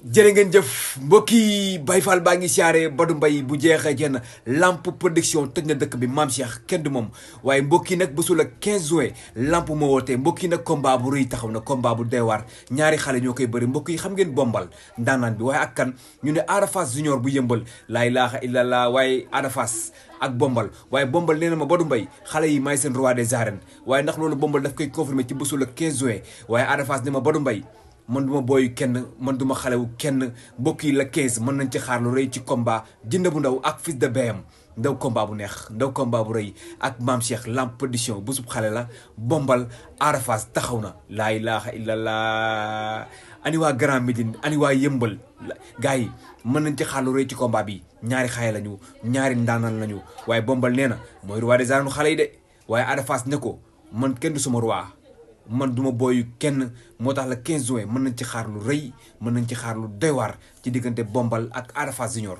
jërë ngeen jëf mbokki Baye Fall baa ngi siyaare Badou Mbaye bu jeexee jenn Lamp Production tëj na dëkk bi Mame Cheikh kenn du moom waaye mbokki nag bésu la 15 juin Lamp moo wootee mbokki nag combat bu rëy taxaw na combat bu deewaar ñaari xale ñoo koy bëri mbokk yi xam ngeen bombal ndaanaan bi waaye ak kan ñu ne Ada Fass Junior bu yëmbal laa ilaaha illallah waaye Ada Fass ak bombal waaye bombal nee na ma Badou Mbaye xale yi maay seen roi des arènes waaye ndax loolu bombal daf koy confirmer ci bésu la 15 juin waaye Ada Fass ne ma Badou Mbaye man duma booyu kenn man duma xalewu kenn mbokk yi la 15 mën nañ ci xaar lu rëy ci combat Jinne bu ndaw ak Fils de BM ndaw combat bu neex ndaw combat bu rëy ak Mame Cheikh Lamp Production bésub xale la bombal Ada Fass taxaw na laa ilaha illallah ani waa Grand Médine ani waa yëmbal gars yi mën nañ ci xaar lu rëy ci combat bi ñaari xale lañu ñaari ndaanaan lañu waaye bombal nee na mooy roi des arènes xale yi de waaye Ada Fass ne ko man kenn du suma roi man duma booyu kenn moo tax la 15 juin mën nañ ci xaar lu rëy mën nañ ci xaar lu doy waar ci diggante bombal ak Ada Fass Junior